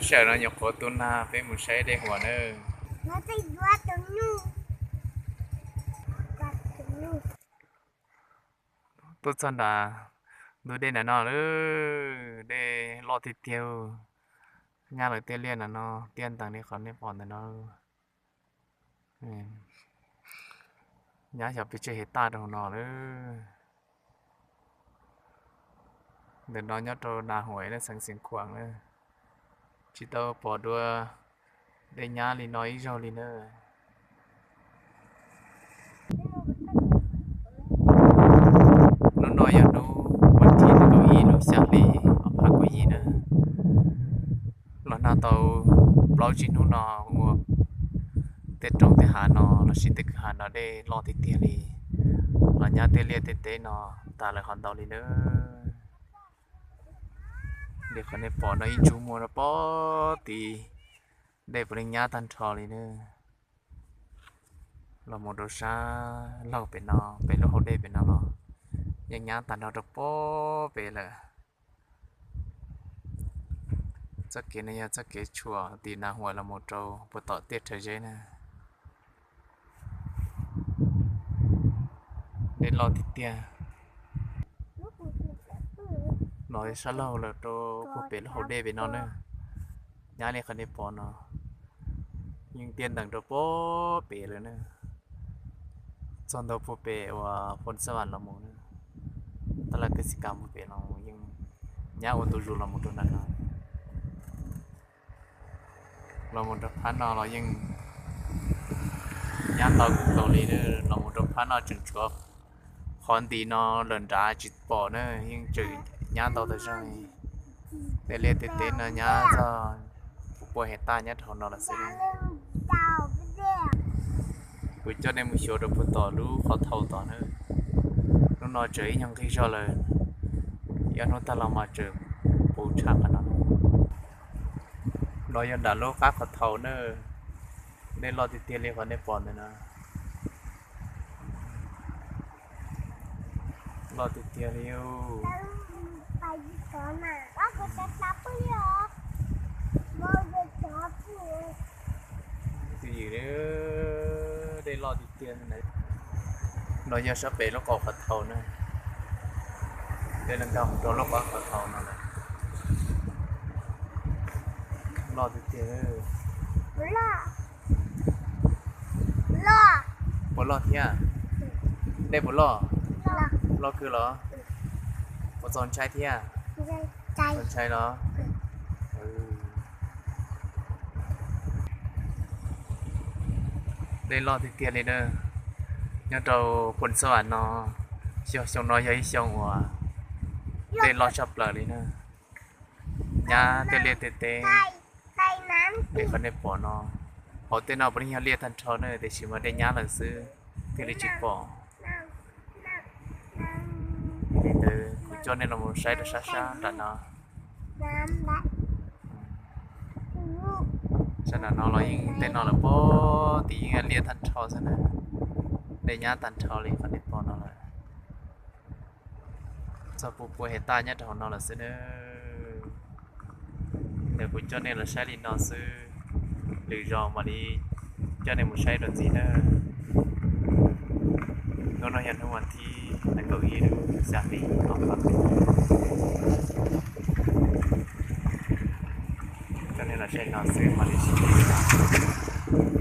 Tsam no nyuam qhuav tu nag peb mus saib dej huam na. Tuaj txog nram ntug dej ntawm no lawm, dej loj tiag tiag. Nyab lawv tej liaj ntawm no tiaj ntees li qhov nej pom ntawm no. Nyab xyov pes tsawg hais taj rau hauv no lawm. Ntawm no nyob rau Nas Huam na, xeev Xeev Khuam na. Tsis tau pom dua dej nyab li no ib zaug li na. Hnub no yog hnub vas thib nees nkaum ib lub xya hli ob phav kaum yim na. Los nag tau plaub tsib hnub no ua tej roob tej hav no lossis tej kwj ha no dej loj tiag tiag li. Los nyab tej liaj tej teb no tas lawm qhov ntau li na. Li qhov nej pom no ib ntsug muag rau pem tid, dej puav leej nyab tag nrho li na. Los mus rau sab laug pem no, pem lub hauv dej pem no los yeej nyab tag nrho rau pem lawm. Txoj kev no yog txoj kev tshuam tim Nas Huam los mus rau puag tom Tiaj Rhawv Zeb na. Dej loj tiag tiag. Los sab laug lawm rau puag pem lub hauv dej pem no na. Nyab li qhov nej pom no yeej tiaj ntees rau puag pem lawm na. Txog ntua puag pem uas Phoos Xab Vam los mus na, tab laj Kawg Xis Kas puag pem los yeej nyab ua ntu zus los mus rau nram no. Los mus rau phab no los yeej nyab ntau kawg nkaus li na. Los mus rau phab no tseem tshuav qhov ntim no lawm nrad tsis pom na, yeej tseem nyab ntau tas zog. Tej liaj tej teb no nyab txog puas pua hais taj nyob rau hauv no lawm xwb. Kuv coj nej mus xyuas rau puag tom lub qhov thau tod na. Hnub no tseem ib nyuag nqig zog lawm, ib ob hnub tag los mas tseem puv tshaj qhov no. No yog nram lub qab qhov thau na. Dej loj tiag tiag li qhov nej pom ntawm no. Loj tiag tiag li. Twj ywm, dej loj tiag tiag. No yog sab pem lub qab qhov thau na. Dej no nkag mus rau lub qab qhov thau no lawm. Loj tiag tiag. Puas loj thiab? Dej puas loj? Loj kawg los? Puas txaus ntshai thiab? Txaus ntshai los? Dej loj tiag tiag li na. Nyob rau Phoos Xab Vam no, xyoo, xyoo no yog ib xyoo uas dej loj tshaj plaws li na. Nyab tej liaj tej teb li qhov nej pom no. Hauv tej no puav leej yog liaj tag nrho na, tiam sis mas dej nyab lawm xwb thiaj li tsis pom. Li ntawd kuv coj nej los mus saib rau sab sab nram no. Sab nram no los yeej tej no lawm puag tid yeej liaj tag nrho xwb na. Dej nyab tag nrho li qhov nej pom no lawm. Txog puas pua hais taj nyob rau hauv no lawm xwb na. Ntawm kuv coj nej los saib li no xwb, lwm zaus mam li coj nej mus saib dua ntxiv na. Hnub no yog hnub vas thib nees nkaum ib lub xya hli ob phav. Coj nej los saib li no xwb mam li sib ntsib dua.